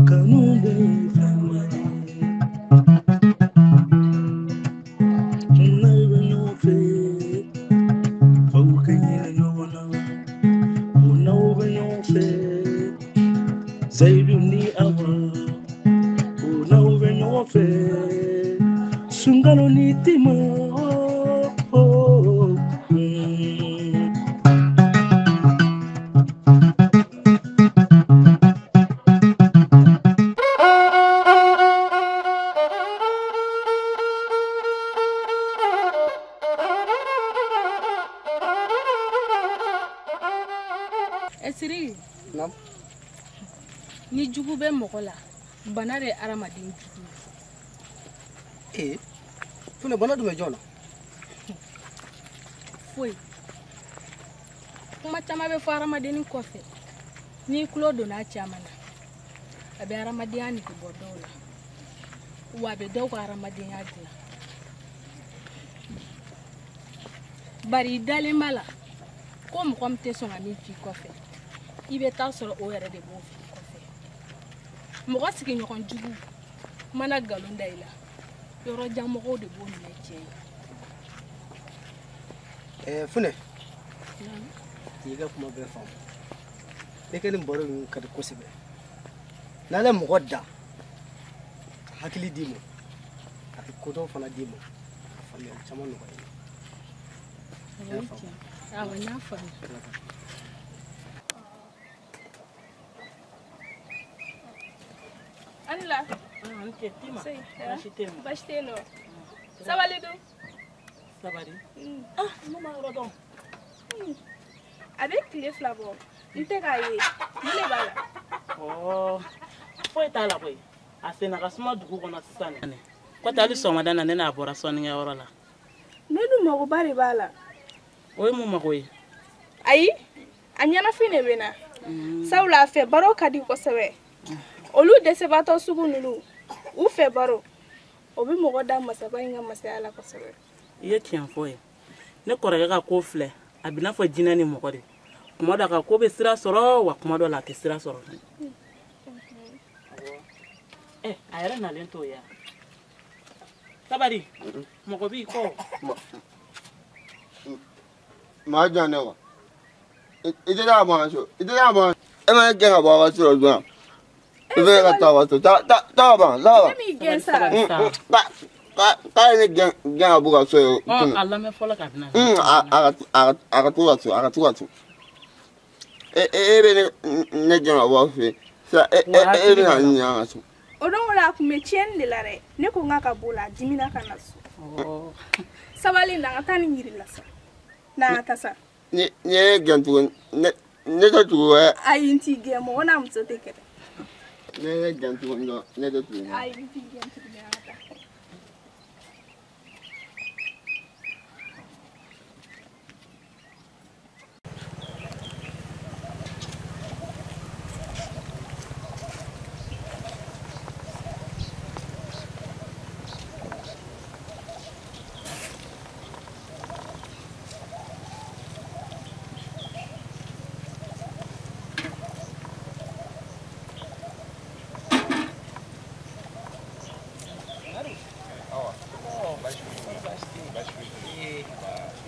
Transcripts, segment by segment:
Kanu bɛ fɛnba ye. N'aw bɛ ɲɔgɔn fɛ, f'aw ka hinɛ ɲɔgɔn na. Ko n'aw bɛ ɲɔgɔn fɛ, Seyidu ni Awa. Ko n'aw bɛ ɲɔgɔn fɛ, Sunkalo ni Tima. Oh, mm. E Siriki, Naam. Ni jugu bɛ mɔgɔ la, bana de ye hadamaden jugu ye. Ee, Funɛ, bana dun bɛ jɔn na? Foyi. Kuma caman bɛ fɔ hadamadennin kɔfɛ. N'i tulo donna a caman na, a bɛ hadamadenya nege bɔ dɔw la. Wa a bɛ dɔw ka hadamadenya dilan. Bari i dalen b'a la ko mɔgɔ min tɛ sɔn ka min f'i kɔfɛ, i bɛ taa sɔrɔ o yɛrɛ de b'o f'i kɔfɛ. Mɔgɔ sigiɲɔgɔn jugu mana nkalon da i la, yɔrɔ jan mɔgɔw de b'o minɛ tiɲɛ ye. Ɛɛ Funɛ, i ka kuma bɛɛ faamu. Ne ka nin baro in ka di kosɛbɛ. N'ale ye mɔgɔ da, ka hakili d'i ma, ka kodɔn fana d'i ma, ka faamuyali caman nɔgɔya i ye. Awɔ, o ye tiɲɛ ye. Awɔ, n y'a faamu. Anila. N tɛ Tima. Seyi. Baasi tɛ yen. Baasi tɛ yen nɔ. Sabali dun. Sabali. Ah, ne ma yɔrɔ dɔn. A bɛ tile 2 bɔ. N tɛ k'a ye. Mun de b'a la? Ɔɔ, foyi t'a la koyi. A senna ka suma dugu kɔnɔ sisan nin. Kɔtɛ hali sɔgɔmada na ne n'a bɔra sɔnnikɛyɔrɔ la. Ne dun magoba de b'a la. O ye mun mago ye? Ayi, a ɲɛnafin de bɛ n na. Sabula a fɛ baro ka di kosɛbɛ. Olu dɛsɛbaatɔ sugu ninnu, u fɛ baro, o bɛ mɔgɔ da masaba in ka masaya la kosɛbɛ. I ye tiɲɛ fɔ ye. Ne kɔrɔkɛ ka ko filɛ, a bɛ n'a fɔ jinɛ ni mɔgɔ de. Kuma dɔ a ka ko bɛ sira sɔrɔ, wa kuma dɔ la a tɛ sira sɔrɔ fɛnɛ. Ɛ, a yɛrɛ nalen t'o ye wa? Sabali, mɔgɔ b'i kɔ. Maa jɔn ne kɔ? I tɛ taa bɔ an ka so, i tɛ taa bɔ an. E ma ne gɛn ka bɔ aw ka so joona. I bɛ ka taa aw ka so, taa taa taa ban, taa ban. Ne m'i gɛn sa. K'a ye ne gɛn ka bɔ ka so ye. Ɔ, a lamɛn fɔlɔ ka bɛna. A ka to ka so, a ka to ka so. E bɛ ne gɛn ka bɔ aw fɛ yen. Sisan e bɛ na n ɲɛ an ka so. O don o la a tun bɛ tiɲɛni de la dɛ. Ne ko n k'a ka bɔ o la, a dimina ka na so. Sabali na, an ka taa nin yiri la sa. Na an ka taa sa. Ni ye gɛn tuguni, ne tɛ tugu wɛ. Ayi, n t'i gɛn, mɔgɔ n'a muso tɛ kɛlɛ. Ne ye gɛn tuguni dɔrɔn, ne tɛ tugu. Ayi, n t'i gɛn tuguni, an ka taa.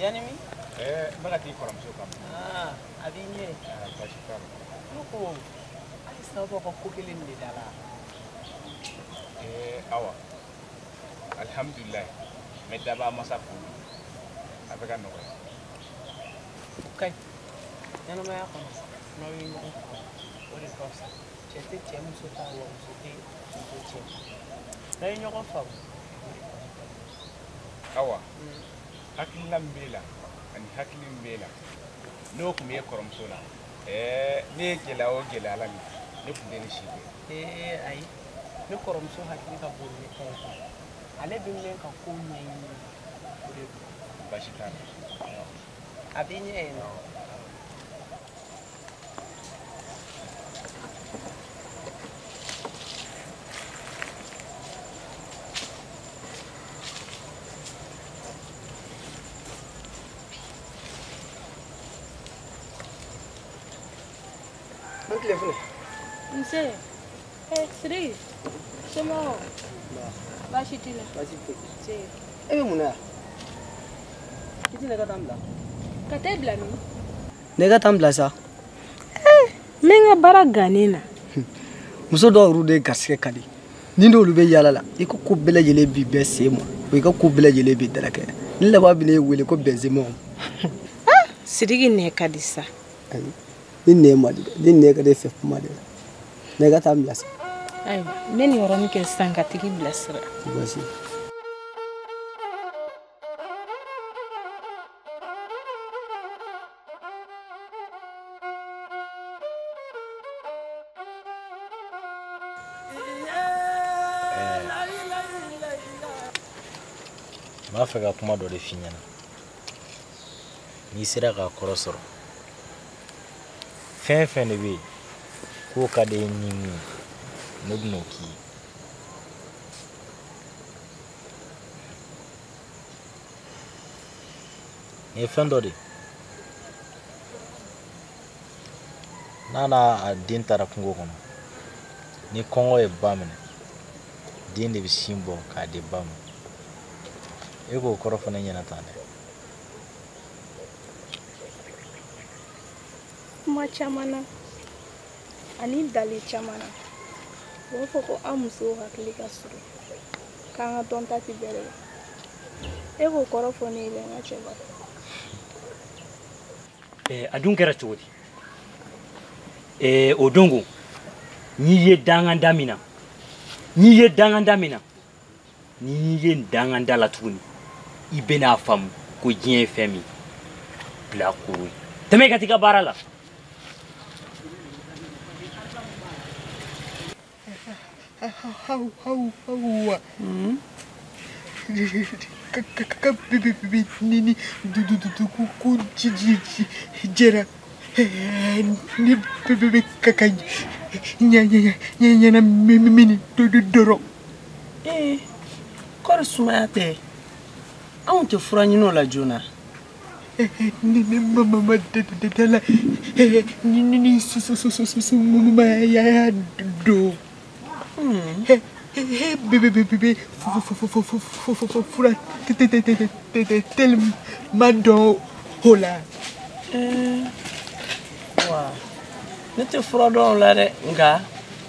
Yanni? N bɛ ka t'i kɔrɔmuso kama. A b'i ɲɛ. Baasi t'a la. Ne ko, halisa aw b'aw ka ko kelen de da la. Awa, alihamudulilayi, n bɛ daba masa fo bi. A bɛ ka nɔgɔya. O ka ɲi. Ɲɛnamaya kɔnɔ, n'aw ye ɲɔgɔn faamu, o de ka fisa. Cɛ tɛ cɛ muso ta, wa muso tɛ muso cɛ. N'aw ye ɲɔgɔn faamu, o de ka fisa. Awa, hakilina min b'e la ani hakili min b'e la, n'o tun b'e kɔrɔmuso la, ne ye gɛlɛya o gɛlɛya la nin, ne tun tɛ nin si kɛ. Ayi, ne kɔrɔmuso hakili ka bon ne ta ye koyi. Ale bɛ mɛn ka ko ɲɛɲini, o de don. Baasi t'a la. A b'i ɲɛ yen nɔ. An tile Funɛ. Nse. Sidiki, somɔgɔw? Baasi t'i la? Baasi tɛ. E bɛ mun na yan? I tɛ ne ka taa n bila? Ka t'e bila min? Ne ka taa n bila sa. N bɛ n ka baara gannen na. Muso dɔw yɛrɛ de garisigɛ ka di. Ni n'olu bɛ yaala la, i ka ko bɛɛ lajɛlen b'i bɛɛ sen ma, wa i ka ko bɛɛ lajɛlen b'i dalakɛ. Ni laban bɛ ne wele ko Benzema. Sidiki nɛ ka di sa. Ayi, ni nɛ ma di dɛ, ni nɛ ka di e fɛ kuma de la. Ne ka taa n bila sa. Ayiwa, n bɛ nin yɔrɔnin kɛ sisan ka tigi bilasira. Baasi. N b'a fɛ ka kuma dɔ de f'i ɲɛna. N'i sera k'a kɔrɔ sɔrɔ, fɛn fɛn de bɛ yen k'o ka di e ni mun ye, ne bɛn'o k'i ye. Nin ye fɛn dɔ de ye. N'a n'a den taara kungo kɔnɔ, ni kɔngɔ ye ba minɛ, den de bɛ sin bɔ k'a di ba ma. E k'o kɔrɔ fana ɲɛna tan dɛ. Kuma caman na ani dali caman na, u b'a fɔ ko an musow hakili ka surun, k'an ka dɔnta tɛ bɛrɛ la. E k'o kɔrɔ fɔ ne ye dɛ, n ka cɛba. A dun kɛra cogo di? O don ko n'i ye danganda min na, n'i ye danganda min na, n'i ye danganda la tuguni, i bɛn'a faamu ko diɲɛ ye fɛn min bila koro ye. Tɛmɛ i ka t'i ka baara la. Hawa. Ka bi ni du du du ku ku ji ji jera. Ni bi ka ka nya nya nya nya na mi mi du du doro. Kɔri sumaya tɛ. Anw tɛ fura ɲini o la joona. Ni ni mama ma de la ni ni ni su su su su su su ma ya do. B B B B fura te te te te te te ma dɔn o la. Wa ne tɛ fura dɔn o la dɛ, nka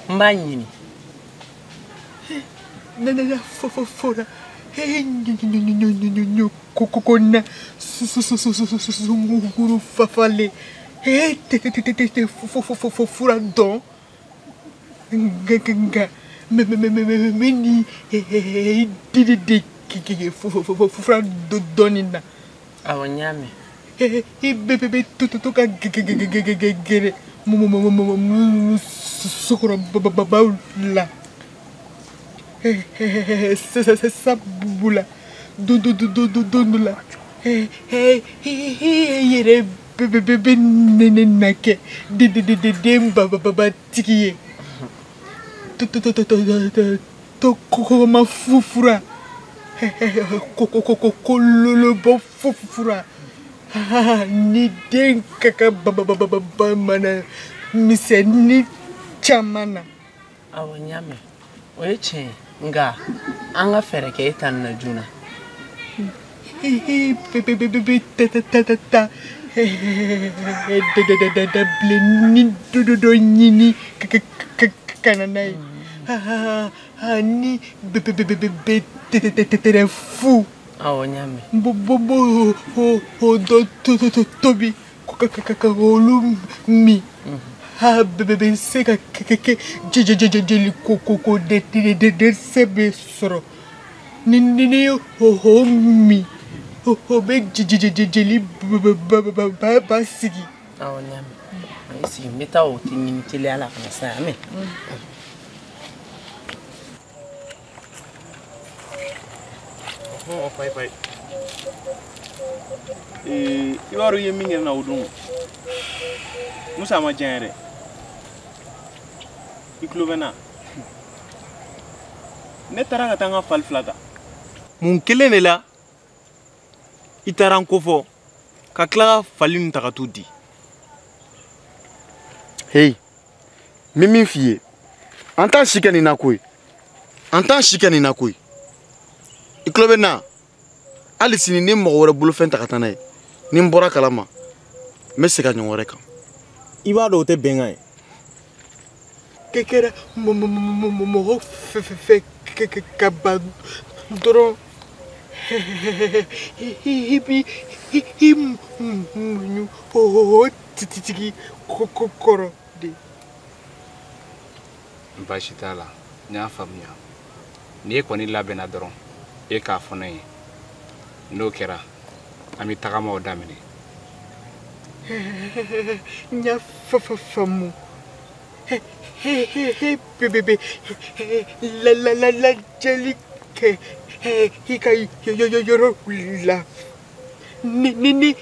n b'a ɲini. Ne ne ne fura ko ko ko na su su su su su su su fafale te te te te te fura dɔn. Nga me me me me me ni di di di ki fura dɔɔni na. Awɔ, n y'a mɛn. I bɛ bɛ to to ka gɛrɛ musokɔrɔbaw la. Sabula don don don don dɔ la e yɛrɛ bɛ ne na kɛ den ba tigi ye. To koma fufura ko lolobɔ fufura ni den ka ka ba mana misɛnnin caman na. Awɔ, n y'a mɛn, o ye tiɲɛ ye, nka an ka fɛɛrɛ kɛ e ta nin na joona. Bɛ ta ta ta bilenni dɔ ɲini ka na n'a ye. Ni bɛ tɛrɛ fu. Awɔ, n y'a mɛn. Bo o dɔ tobi ka olu min. A bɛ se ka kɛ jeli ko ko dɛsɛ bɛ sɔrɔ. Ni ni o min, o bɛ jeli ba sigi. Awɔ, n y'a mɛn. A sigi, n bɛ taa o ɲini teliya la ka na sa, y'a mɛn. Pai pai. I b'a dɔn i ye min kɛ ne na o don, Musa ma diya n ye dɛ. I tulo bɛ n na. Ne taara ka taa n ka fali fila ta. Mun kelen de la i taara n kofɔ ka tila ka fali ninnu ta ka t'u di. Hey, n bɛ min f'i ye, An t'an si kɛ nin na koyi. An t'an si kɛ nin na koyi. I tulo bɛ n na. Hali sini ni mɔgɔ wɛrɛ bolofɛn ta ka taa n'a ye, ni n bɔra kalama, n bɛ segin a ɲɔgɔn wɛrɛ kan. I b'a dɔn o tɛ bɛnkan ye. Kɛra mɔgɔ fɛ ka ban dɔrɔn i b'i i muɲu o tigi kɔrɔ de. Baasi t'a la, n y'a faamuya. N'i kɔni labɛnna dɔrɔn, e k'a fɔ ne ye. N'o kɛra, an bɛ tagamaw daminɛ. N y'a faamu. Bébé, la lajɛli kɛ i ka yɔrɔ la. Ni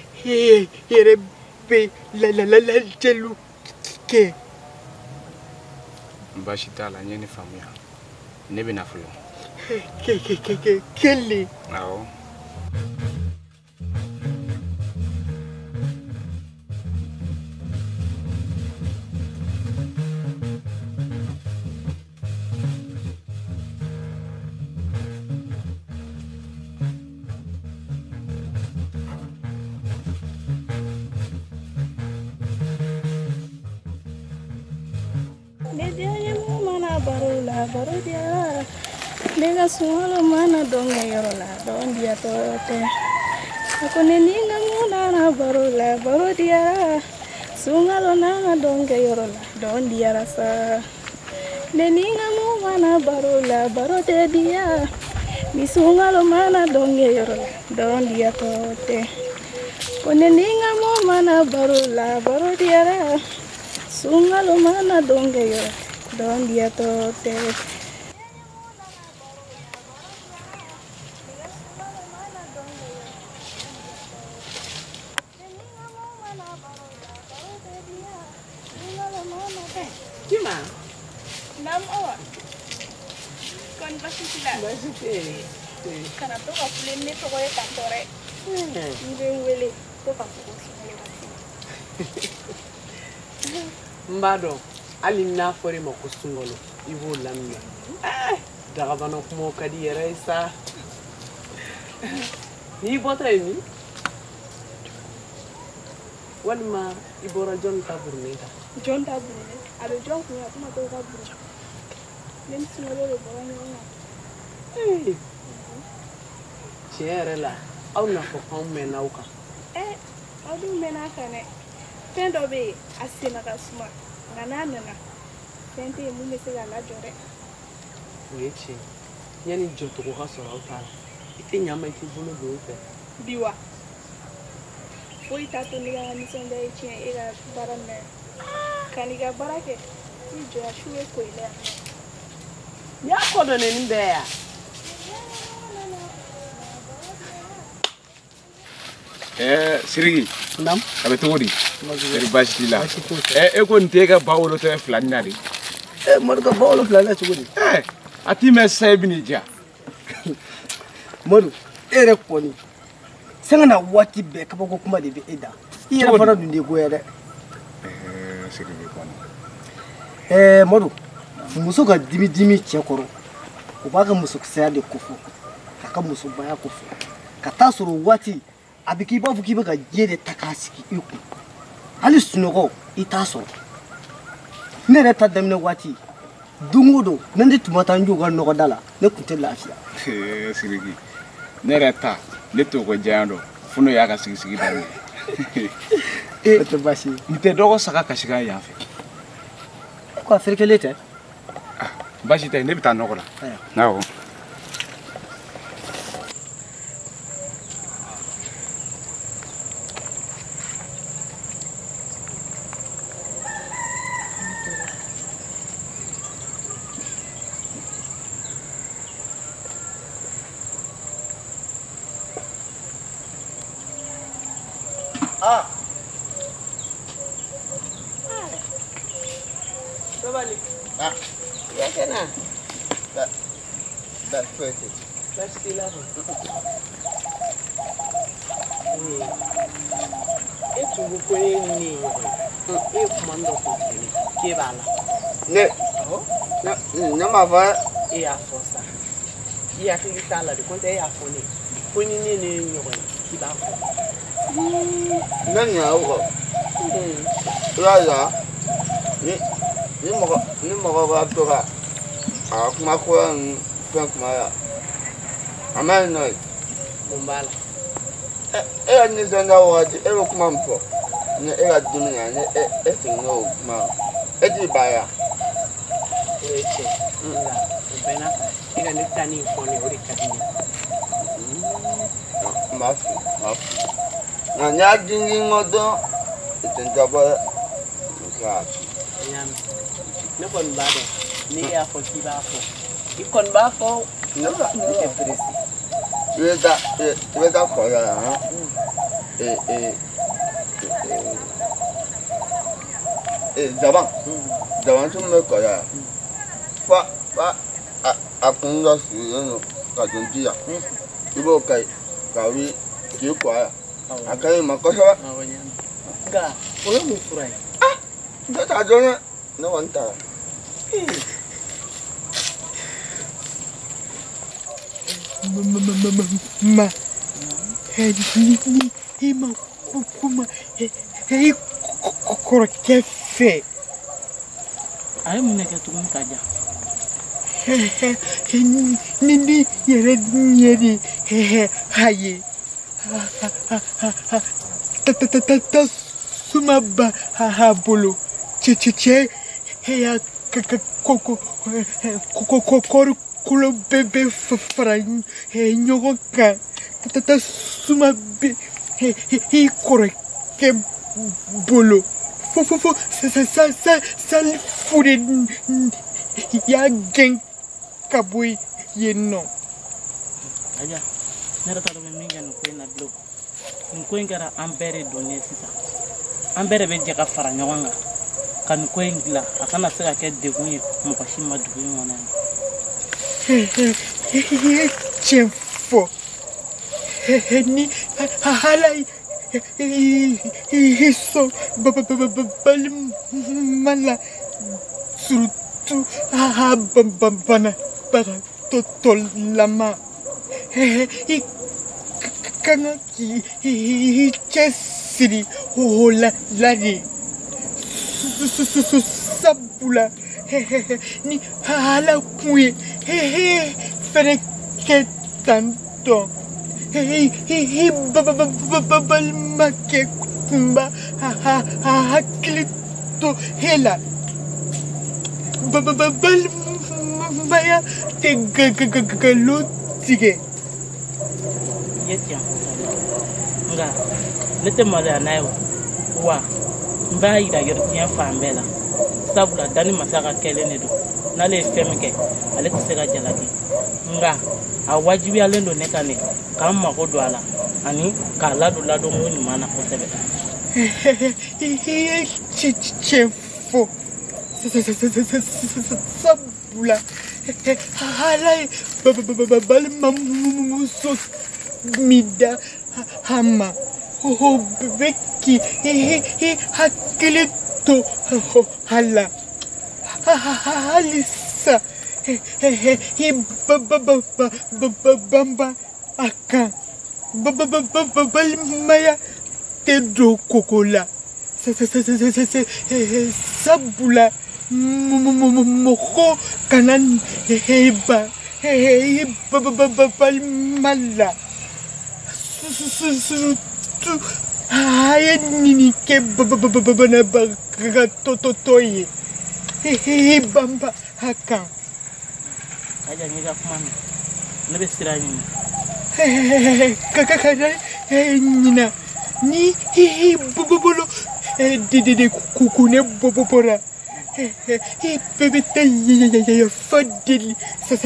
yɛrɛ bɛ lajɛliw kɛ. Baasi t'a la, n ye nin faamuya. Ne bɛ na fɔlɔ. Kelen. Awɔ. Ne ka sunkalo mana dɔnkɛ yɔrɔ la dɔn diyatɔ tɛ. A ko ne ni n ka mun nana baro la baro diyara. Sunkalo nana dɔnkɛ yɔrɔ la dɔn diyara sa. Ne ni n ka mun mana baro la baro tɛ diya. Ni sunkalo mana dɔnkɛ yɔrɔ la dɔn diyatɔ tɛ. Ko ne ni n ka mun mana baro la baro diyara. Sunkalo mana dɔnkɛ yɔrɔ la dɔn diyatɔ tɛ. Juma. Naam awa. Kɔni baasi t'i la? Baasi tɛ yen. Kana to ka kule ni ne tɔgɔ ye tantɔ dɛ. N'i bɛ n wele to ka fɔ ko sunkalo ka se. N b'a dɔn hali n'a fɔra e ma ko sunkalo i b'o laminɛ. Dagabana kumaw ka di yɛrɛ ye sa. N'i bɔtɔ ye min? Walima i bɔra jɔnni ta burunen kan? Jɔn ta burunen? A bɛ jɔn kun a kuma t'o ka buru. Ne ni sunkalo de bɔra ɲɔgɔn kan. Tiɲɛ yɛrɛ la aw n'a fɔ k'anw mɛnna aw kan. Aw dun mɛnna a kan dɛ. Fɛn dɔ bɛ yen a senna ka suma nka n'a nana fɛn tɛ yen mun bɛ se k'a lajɔ dɛ. O ye tiɲɛ ye. Yanni jɔcogo ka sɔrɔ aw ta la i tɛ ɲa ma i k'i bolo don o fɛ. Bi wa? Foyi t'a to ne ka nisɔndiya ye tiɲɛ e ka baara nin na yan. Ka n'i ka baara kɛ i jɔ yan su bɛ ko i la yan. N y'a kɔ dɔn nin bɛɛ yan. Siriki. Naamu. A bɛ cogo di? Kɔri baasi t'i la? E ko nin t'e ka ba wolotɔ ye filani na de? Madu ka ba wolo filani na cogo di? A t'i mɛn sisan e bɛ n'i diya. Madu e yɛrɛ kɔni sanga na waati bɛɛ kabako kuma de bɛ e da. I yɛrɛ fana dun de goya dɛ. Siriki kɔni. Madu muso ka dimi dimi cɛ kɔrɔ o b'a ka musokisɛya de kofɔ k'a ka musobaya kofɔ ka taa sɔrɔ waati a bɛ k'i b'a fɔ k'i bɛ ka diɲɛ de ta k'a sigi i kun hali sunɔgɔ i t'a sɔrɔ. Ne yɛrɛ ta daminɛ waati don o don ne ni tun ma taa n jɔ u ka nɔgɔda la ne tun tɛ lafiya. Siriki ne yɛrɛ ta ne t'o ko diya dɔn fo n'o y'a ka sigi sigi daminɛ. O tɛ baasi ye. Nin tɛ dɔgɔ saga kasikan yan fɛ. E ko a ferekelen tɛ. Baasi tɛ ne bɛ taa nɔgɔ la. Awɔ. Sabali. Ya kɛnɛ. Ba foyi tɛ. Baasi t'i la kɔni. E tun ko ko e ni ne ye ɲɔgɔn ye. E ye kuma dɔ fɔ tuguni k'e b'a la. Ne. Awɔ. Ne m'a fɔ. E y'a fɔ sa. I hakili t'a la de, ko n tɛ e y'a fɔ ne ye. Ko ni ne ne ye ɲɔgɔn ye, k'i b'a fɔ. Ne ɲinɛ o kɔ. I b'a ye ni mɔgɔ b'a to ka a ka kuma kura ninnu fɛn kuma la, a ma ɲi nɔ ye. Mun b'a la? E ka nisɔndiya wagati e bɛ kuma min fɔ ni e ka dumuni na ni e seginna o kuma e t'i ban ya. O ye tiɲɛ nka o bɛɛ n'a ta e ka ne ta nin fɔ ne o de ka di ne ye. N b'a f'i nka n'i y'a dingin kɔ dɔrɔn i tɛ n dabɔ dɛ. N y'a mɛn. Ne kɔni b'a dɔn n'e y'a fɔ k'i b'a fɔ i kɔni b'a fɔ ne tɛ perese. I bɛ taa kɔ la han zaban tun bɛ kɔ la fa a kun dɔ sigilen don ka don ji la i b'o kɛ ka wuli k'i kɔ a la a ka ɲi ma kosɛbɛ. Nka o ye mun fura ye? Ne t'a dɔn dɛ, ne kɔni t'a la. Ma ni i ma kuma i kɔrɔkɛ fɛ. A ye mun de kɛ tuguni ka ja? Ni ne yɛrɛ ɲɛ de a ye tasuma ba a bolo cɛ y'a kɔri kolo bɛɛ bɛ fara ɲɔgɔn kan tasuma bɛ i kɔrɔkɛ bolo fo Salifu de y'a gɛn ka bɔ yen nɔ. Aja, ne yɛrɛ t'a dɔn bɛ min kɛ nin ko in na bilen. Nin ko in kɛra an bɛɛ de donnen ye sisan. An bɛɛ de bɛ jɛ ka fara ɲɔgɔn kan ka nin ko in dilan a kana se ka kɛ degun ye mɔgɔ si ma dugu in kɔnɔ yan. I ye tiɲɛ fɔ ni Ala y'i sɔn balima la surtout a banabagatɔlama i ka kan k'i cɛsiri o la de sabula ni Ala kun ye fɛnɛ kɛ tan tɔ i balimakɛ kun b'a hakili to e la. Balimaya tɛ nkalon tigɛ. I ye tiɲɛ fɔ nka ne tɛ maloya n'a ye wa n b'a yira diɲɛ fan bɛɛ la sabula danni masa ka kɛlen de don n'ale ye fɛn min kɛ ale tɛ se ka jalaki nka a wajibiyalen don ne kan de k'an mago don a la ani k'a ladon ladonko ɲuman na kosɛbɛ. I ye tiɲɛ fɔ sabula Ala ye balimamuso min da a ma o bɛ k'i hakili to a la halisa i banba a kan balimaya tɛ don koko la sabula mɔgɔ kana ban i balima la surtout a ye nin kɛ banabagatɔ ye i banba a kan. Kaja n y'i ka kuma mɛn ne bɛ sira ɲini. Ka kana ɲina ni i bolo de kun ne bɔra i bɛɛ bɛ taa yafa deli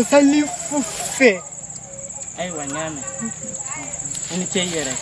Salifu fɛ. Ayiwa n y'a mɛn i ni ce i yɛrɛ.